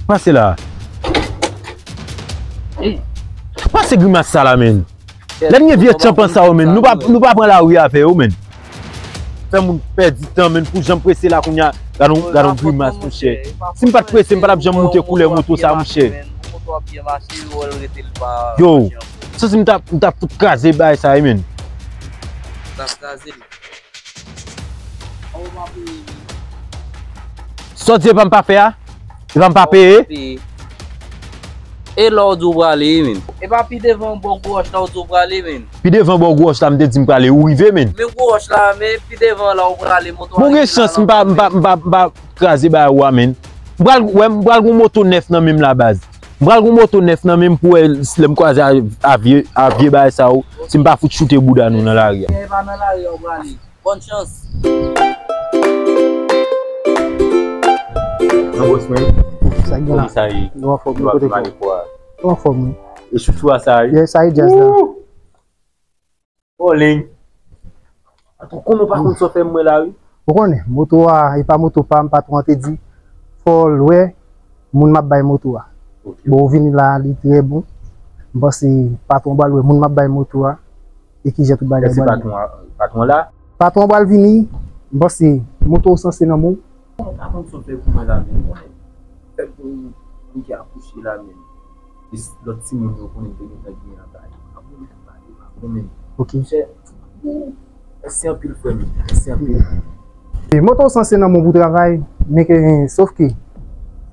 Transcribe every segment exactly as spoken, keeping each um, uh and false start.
Pase la. Pase grimas sa la, menn. Lè n gen vye tchanpan sa yo, menn, nou pa, nou pa pran lari avè yo, menn. Fè moun pèdi tan, menn, pou jan m prese la kounye a. Gad on, gad on grimas, monchè. Si m pa t prese, m pa t ap janm moute koulè moto sa, monchè. Yo, santi m t ap, m t ap fout kraze bagay sa, wi, menn. Sa w di e pa m pa fè a? E pa m pa peye? E la w di w prale, menn. E pa pi devan bò gwo wòch la w di w prale, menn. Pi devan bò gwo wòch la m te di m prale, ou rive, menn. Men gwo wòch la, men pi devan la w prale, moto a. Bon, gen chans m pa, m pa, m pa, m pa kraze bagay ou a, menn. M pral, wè, m pral gon moto nèf nan men m la, baz. M pral gon moto nèf nan men m pou wè si lè m kwaze a, a vye, a vye bagay sa yo, si m pa fout choute bouda nou nan lari a. E pa nan lari a w prale. Bòn chans. Nan bòs mwen. Sa gen la. Kòman sa ye? Nou anfòm, nou kote fò. Nou anfòm, wi. E chouchou a sa ye? Yeah, sa ye djaz la. Woo! Bowling. Atò, konnen w pa konn sa w fè mwen la, wi. Ou konnen, moto a, e pa moto pa m, patwon an te di, fò l wè moun m ap bay moto a. Ok. Bon, ou vini la, li trè bon. M panse patwon an pral wè moun m ap bay moto a, e kijan tout bagay pral ye. Patwon an, patwon an la? Patwon an pral vini, m panse moto w sanse nan men w. Bon, pa konn sa w fè pou mwen la, men. Fè pou moun ki akouche la, men. E s-, lòt timoun yo konnen te gentan gen an bay. Pa konnen, pa konnen. Ok. Monchè, mèsi anpil, frè m. Mèsi anpil. E moto w sanse nan men w pou travay, men ke, sof ke,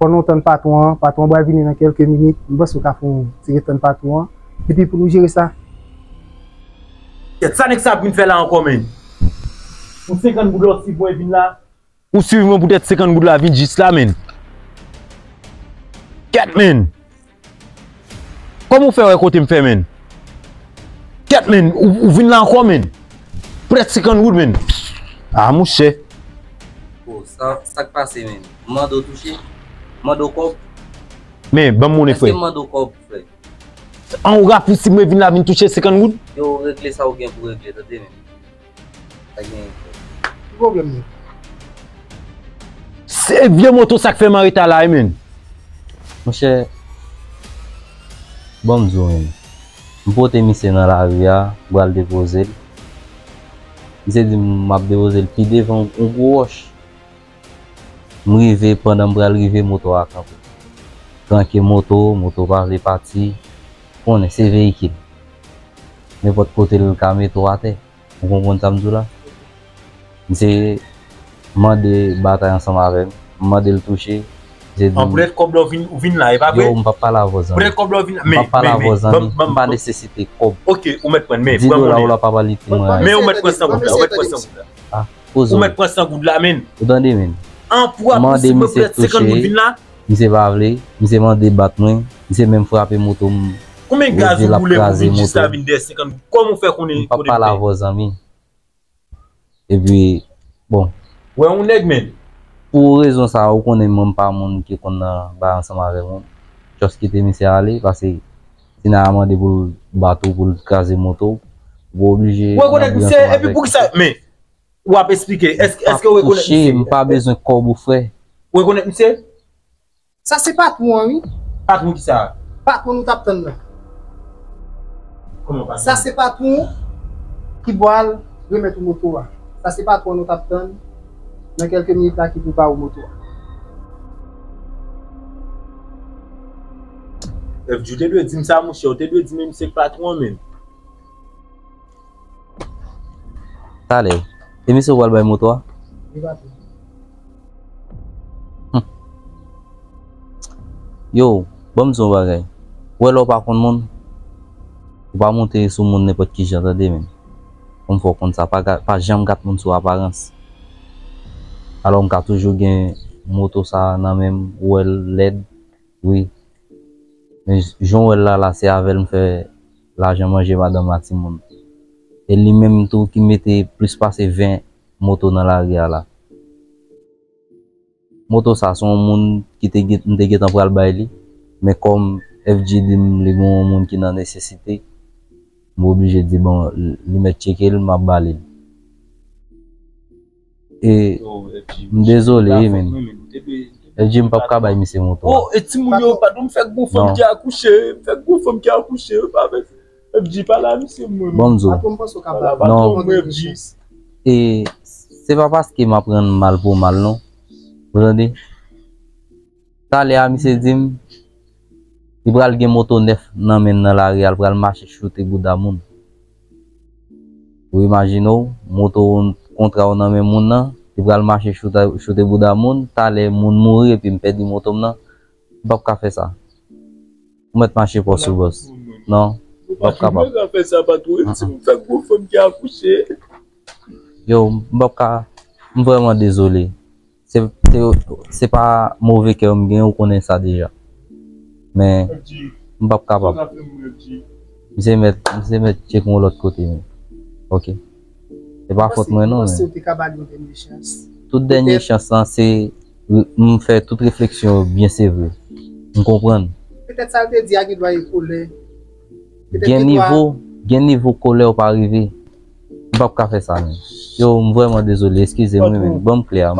fò nou tann patwon an. Patwon an pral vini nan kèlke minit. M panse w ka fè yon ti ret tann patwon an. Epi pou nou jere sa. Kèt, sa nèg sa ap vin fè la ankò, men? Pou senkant goud la, w ti bon, e vin la. Ou swiv mwen poutèt senkant goud la vin jis la, menn. Kèt, menn. Kòman w fè wè kote m fè, menn? Kèt, menn, ou, ou vin la ankò, menn. Poutèt senkant goud, menn. Ah, monchè. Oh, sa, sa k pase, menn? M mande w touche? M mande w kòb? Men, ban m monnen, frè. Èske m mande w kòb, frè? An w rapousib mwen vin la vin touche senkant goud? Yo, regle sa w gen pou regle, tande, menn. Pa gen. Ki pwoblèm li? Se vye moto sa k fè m an reta la, wi, menn. Monchè, bon, m di w, menn. M pote misye nan lari a, m pral depoze l. Misye di m m ap depoze l pi devan yon gwo wòch. M rive, pandan m pral rive, moto a kanpe. Tranke moto, moto pa vle pati. Konnen, se veyikil. Nenpòt kote l ka mete w atè. Ou konprann sa m di w la? Misye mande batay ansanm avè m. M mande l touche. Misye di m, an poutèt kòb la w vin, ou vin la, e pa vre? Yo, m p ap pale avè w, zanmi. Poutèt kòb la w vin la, men, men, men, ban m, ban m, ban m, m pa nesesite kòb. Ok, ou mèt pran, men, di dola w la pa pale pou mwen. Men ou mèt pran san goud la, ou mèt pran san goud la. Ah, poze w. Ou mèt pran san goud la, menn. Ou tande, menn? An pou ap mande misye touche. Misye pa vle, misye mande bat mwen, misye menm frape moto m. Konbyen gaz ou boule pou vin jis la vin dèyè senkant goud? Kòman w fè konnen kote m te? M p ap pale avè w, zanmi. Epi, bon. Wè yon nèg, menn. Pou rezon sa, ou konnen mwen m pa moun ki konn nan bay ansanm avè moun. Just kite misye ale, paske si n a mande pou l bat ou, pou l kraze moto w, ou oblije nan bri ansanm avèk misye. Wè, konnen misye, epi poukisa, men, w ap esplike. Èske, èske w rekonèt misye? M pa bezwen kòb ou, frè. Ou rekonèt misye? Sa se patwon an, wi. Patwon kisa? Patwon nou t ap tann nan. Kòman patwon? Sa se patwon ki pral remèt ou moto a. Sa se patwon nou t ap tann nan kèlke minit la ki pou ba ou moto a. F G, ou te dwe di m sa, monchè. Ou te dwe di m, men misye k patwon an, menn. Talè. E misye ou pral bay moto a? Wi, patwon. Hum. Yo, ban m di w yon bagay. Ou wè lè w pa konn moun, ou pa monte sou moun nenpòt ki jan, tande, menn. Kòm fò w konn sa, pa ga-, pa janm gad moun sou aparans. Alò, m ka toujou gen moto sa nan men m, ou wè l lèd, wi. Men j-, jan w wè l la, la, se avè l m fè lajan manje madanm ak timoun. E li menm tou ki mete plis pase ven moto nan lari a la. Moto sa, se yon moun ki te gen, m te gentan pral bay li. Men kòm F G di m li gon yon moun ki nan nesesite, m oblije di, bon, li mèt tcheke l, m ap ba li l. E m dezole, wi, menn. F G, m p ap ka bay misye moto a. Oh, e timoun yo, patwon, m fèk gon fanm ki akouche, m fèk gon fanm ki akouche, yo pa fè. F G, pale a misye, mwen. Bon, m di w. Patwon, m panse w ka bay. Non. Patwon, mwen, F G. E se pa paske m ap rann mal pou mal, non. Ou tande? Talè a, misye di m, li pral gen moto nèf nan men l nan lari a, l pral mache choute bouda moun. Ou imajine w, moto w, kontra w nan men moun nan, li pral mache choute, choute bouda moun, talè moun mouri epi m pèdi moto m nan, m p ap ka fè sa. Ou mèt mache pòs sou bòs. Non, m p ap kapab. Ou pa ka fè sa, patwon. Si m fè gwo fanm ki akouche. Yo, m p ap ka, m vrèman dezole. Se, se, se pa move kè m gen, ou konnen sa deja. Men, m p ap kapab. Misye mèt, misye mèt tcheke yon lòt kote, men. Ok. Se pa fòt mwen, non, men. Ou panse w te ka ba l yon dènye chans? Tout dènye chans lan, se m fè tout refleksyon yo byen sevre. M konprann. Petèt sa l te di a gen dwa e kolè. Gen nivo, gen nivo kolè w pa rive. M p ap ka fè sa, men. Yo, m vrèman dezole, eskize m, wi, men. Ban m klè a. M,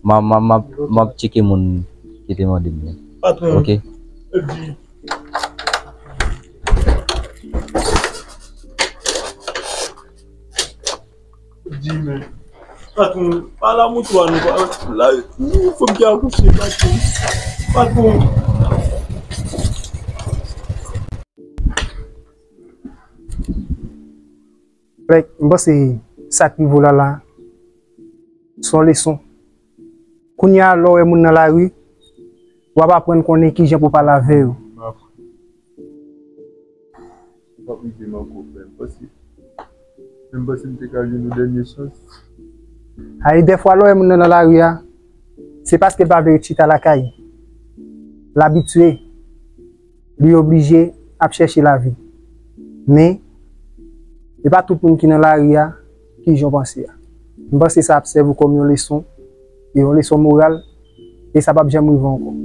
m, m, m, m ap tcheke moun ki te mande m yo. Ok? Di, men. Patwon, pa la moto a nou, pa la, ou fanm ki akouche, patwon. Patwon. Like, m panse sa k rive w la la, se yon leson. Kounye a, lè w wè moun nan lari, w ap aprann konnen kijan pou w pale avè yo. M p ap rive m ankò, frè. M panse, men m panse m te ka jwenn yon dènye chans. Ay, dèfwa, lè w wè moun nan nan lari a, se paske l pa vle ret chita lakay. L abitye, li oblije ap chèche lavi. Men, e pa tout moun ki nan lari a ki jan w panse a. M panse sa ap sèvi w kòm yon leson, e yon leson moral, e sa p ap janm rive ankò.